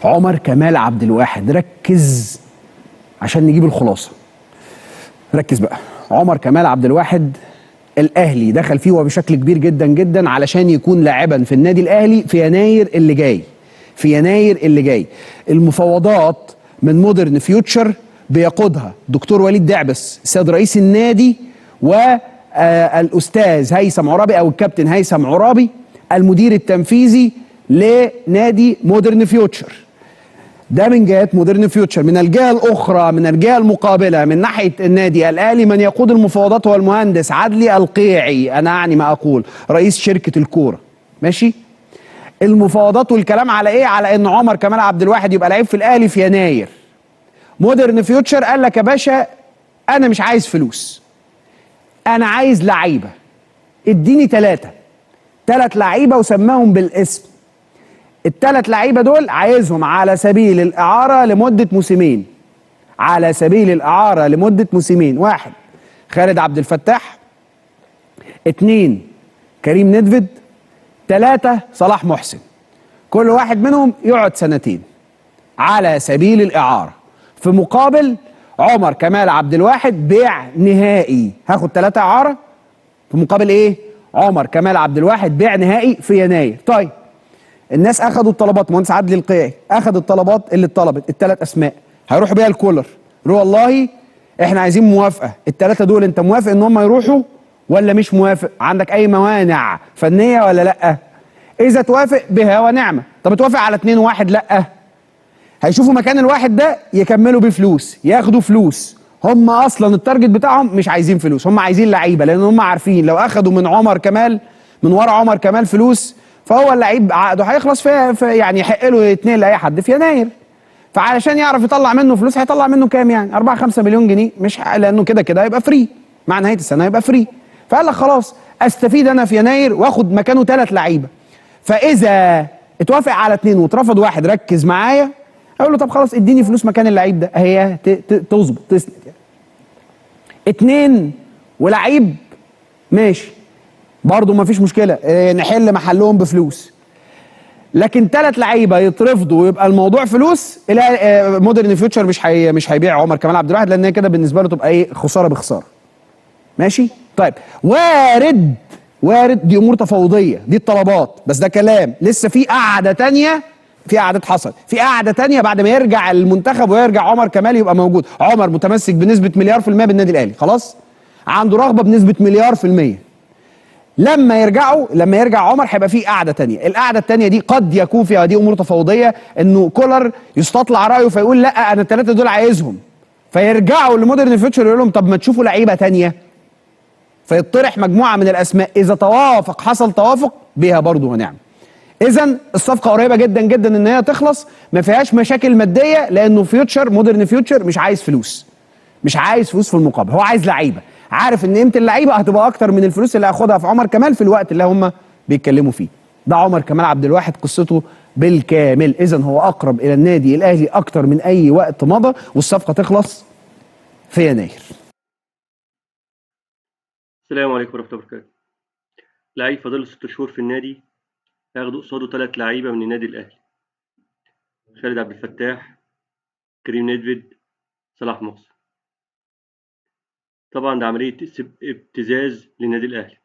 عمر كمال عبد الواحد، ركز عشان نجيب الخلاصة. ركز بقى. عمر كمال عبد الواحد الاهلي دخل فيه وبشكل كبير جدا جدا علشان يكون لاعبا في النادي الاهلي في يناير اللي جاي. في يناير اللي جاي. المفاوضات من مودرن فيوتشر بيقودها دكتور وليد دعبس السيد رئيس النادي، والاستاذ هيثم عرابي او الكابتن هيثم عرابي المدير التنفيذي لنادي مودرن فيوتشر. ده من جهة مودرن فيوتشر. من الجهة الاخرى، من الجهة المقابلة، من ناحية النادي الاهلي، من يقود المفاوضات هو المهندس عدلي القيعي، انا اعني ما اقول، رئيس شركة الكورة. ماشي؟ المفاوضات والكلام على ايه؟ على ان عمر كمال عبد الواحد يبقى لعيب في الاهلي في يناير. مودرن فيوتشر قال لك يا باشا انا مش عايز فلوس، انا عايز لعيبة، اديني ثلاث لعيبة وسماهم بالاسم. الثلاث لعيبة دول عايزهم على سبيل الاعارة لمدة موسمين. على سبيل الاعارة لمدة موسمين. واحد خالد عبد الفتاح، 2 كريم ندفد، 3 صلاح محسن. كل واحد منهم يقعد سنتين على سبيل الاعارة، في مقابل عمر كمال عبد الواحد بيع نهائي. هاخد 3 اعاره في مقابل ايه؟ عمر كمال عبد الواحد بيع نهائي في يناير. طيب الناس اخدوا الطلبات، مهندس عدلي القيعي اخد الطلبات اللي اتطلبت، الثلاث اسماء هيروحوا بيها الكولر. يقولوا والله احنا عايزين موافقة، الثلاثة دول انت موافق ان هم يروحوا ولا مش موافق؟ عندك اي موانع فنية ولا لا؟ اذا توافق بها ونعمه. طب توافق على 2 و1 لا، هيشوفوا مكان الواحد ده يكملوا بيه فلوس، ياخدوا فلوس. هم اصلا ال target بتاعهم مش عايزين فلوس، هم عايزين لعيبة، لان هم عارفين لو اخدوا من عمر كمال، من ورا عمر كمال فلوس، فهو اللعيب عقده هيخلص في يعني يحق له يتنقل لاي حد في يناير. فعلشان يعرف يطلع منه فلوس هيطلع منه كام يعني؟ 4 5 مليون جنيه، مش لانه كده كده هيبقى free مع نهاية السنة، هيبقى free. فقال لك خلاص استفيد انا في يناير واخد مكانه 3 لعيبة. فاذا اتوافق على 2 واترفض 1، ركز معايا، اقول له طب خلاص اديني فلوس مكان اللعيب ده، هي تظبط تسند يعني. 2 ولعيب ماشي برضه ما فيش مشكلة، نحل محلهم بفلوس. لكن 3 لعيبة يترفضوا ويبقى الموضوع فلوس، الى مودرن فيوتشر مش هيبيع عمر كمال عبد الواحد، لان كده بالنسبة له تبقى ايه؟ خسارة بخسارة. ماشي؟ طيب وارد دي امور تفاوضيه، دي الطلبات، بس ده كلام لسه في قعدة ثانية، في قعدات حصل، في قعدة ثانية بعد ما يرجع المنتخب ويرجع عمر كمال يبقى موجود. عمر متمسك بنسبة 1,000,000% بالنادي الاهلي، خلاص؟ عنده رغبة بنسبة 1,000,000,000%. لما يرجعوا، لما يرجع عمر هيبقى في قعدة ثانية، القعدة الثانية دي قد يكون فيها، دي امور تفاوضيه، انه كولر يستطلع رايه فيقول لا انا الثلاثة دول عايزهم، فيرجعوا لمودرن فيوتشر يقول لهم طب ما تشوفوا لعيبة ثانية، فيطرح مجموعة من الاسماء، اذا توافق حصل توافق بها برضه هنعمل. اذا الصفقة قريبه جدا جدا ان هي تخلص، ما فيهاش مشاكل مادية، لانه فيوتشر مودرن فيوتشر مش عايز فلوس، مش عايز فلوس في المقابل، هو عايز لعيبة، عارف ان قيمة اللعيبة هتبقى اكتر من الفلوس اللي هياخدها في عمر كمال في الوقت اللي هم بيتكلموا فيه. ده عمر كمال عبد الواحد قصته بالكامل. اذا هو اقرب الى النادي الاهلي اكتر من اي وقت مضى، والصفقه تخلص في يناير. السلام عليكم ورحمة الله وبركاته. لعيب فاضل له 6 شهور في النادي، هياخدوا قصاده 3 لعيبة من النادي الاهلي: خالد عبد الفتاح، كريم ندفد، صلاح محسن. طبعا ده عملية ابتزاز للنادي الاهلي،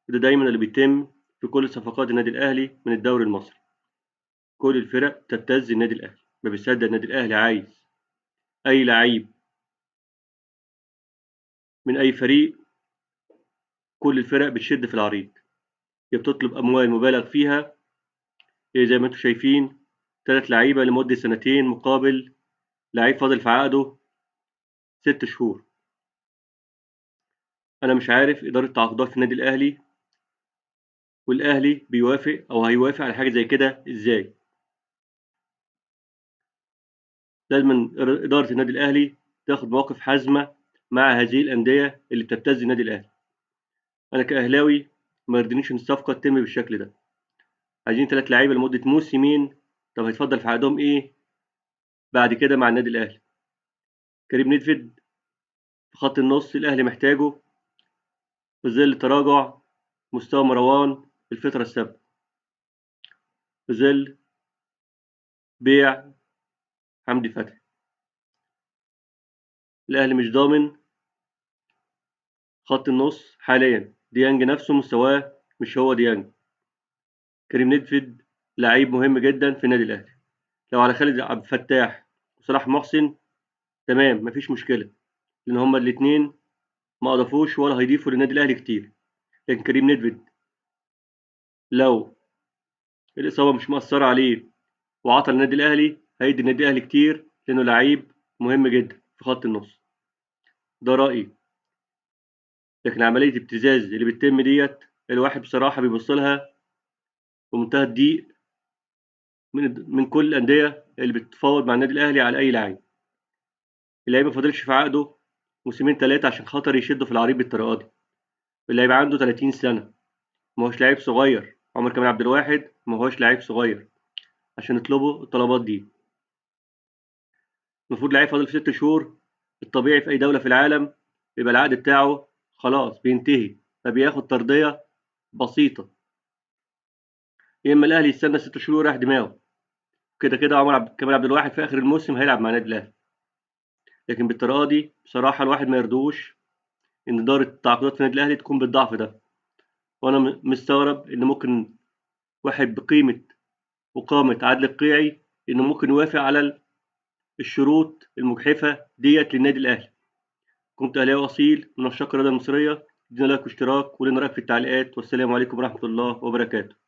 وده دايما اللي بيتم في كل صفقات النادي الاهلي من الدوري المصري. كل الفرق تبتز النادي الاهلي، ما بيصدق النادي الاهلي عايز اي لعيب من اي فريق، كل الفرق بتشد في العريض، يا بتطلب اموال مبالغ فيها، زي ما انتم شايفين 3 لعيبة لمدة سنتين مقابل لعيب فاضل في عقده 6 شهور. انا مش عارف ادارة التعاقدات في النادي الاهلي والاهلي بيوافق او هيوافق على حاجة زي كده ازاي. لازم ادارة النادي الاهلي تاخد مواقف حازمة مع هذه الاندية اللي بتبتز النادي الاهلي. انا كاهلاوي ما يرضينيش ان الصفقة تتم بالشكل ده. عايزين 3 لعيبة لمدة موسمين، طب هيتفضل في عقدهم ايه بعد كده مع النادي الاهلي؟ كريم ندفد في خط النص الاهلي محتاجه في ظل تراجع مستوى مروان الفترة السابقة، في ظل بيع حمدي فتحي. الأهلي مش ضامن خط النص حاليا، ديانج نفسه مستواه مش هو ديانج. كريم نيدفيد لعيب مهم جدا في النادي الأهلي. لو على خالد عبد الفتاح وصلاح محسن تمام، مفيش مشكلة، لأن هما الاتنين ما أضافوش ولا هيضيفوا للنادي الأهلي كتير. لكن كريم نيدفيد لو الإصابة مش مأثرة عليه وعطى النادي الأهلي، هيدي النادي الأهلي كتير، لأنه لعيب مهم جدا في خط النص. ده رأيي. لكن عملية ابتزاز اللي بتتم ديت الواحد بصراحة بيبص لها بمنتهى الضيق من كل الأندية اللي بتتفاوض مع النادي الأهلي على أي لعيب. اللعيب ما فاضلش في عقده موسمين 3 عشان خاطر يشده في العريض بالطريقة دي. اللعيب عنده 30 سنة، ما هوش لعيب صغير. عمر كمال عبد الواحد ما هوش لعيب صغير عشان يطلبوا الطلبات دي. المفروض لعيب فاضل في 6 شهور، الطبيعي في أي دولة في العالم بيبقى العقد بتاعه خلاص بينتهي، فبياخد ترضية بسيطة. يا إما الأهلي يستنى 6 شهور ويريح دماغه، كده كده عمر كمال عبد الواحد في آخر الموسم هيلعب مع النادي الأهلي. لكن بالطريقة دي بصراحة الواحد ما يرضوش إن إدارة التعاقدات في النادي الأهلي تكون بالضعف ده. وأنا مستغرب إن ممكن واحد بقيمة وقامة عادل القيعي إنه ممكن يوافق على الشروط المجحفة ديت للنادي الأهلي. كنت أهلاوي أصيل من عشاق الرياضة المصرية. ادينا لايك واشتراك ولنا رأيك في التعليقات، والسلام عليكم ورحمة الله وبركاته.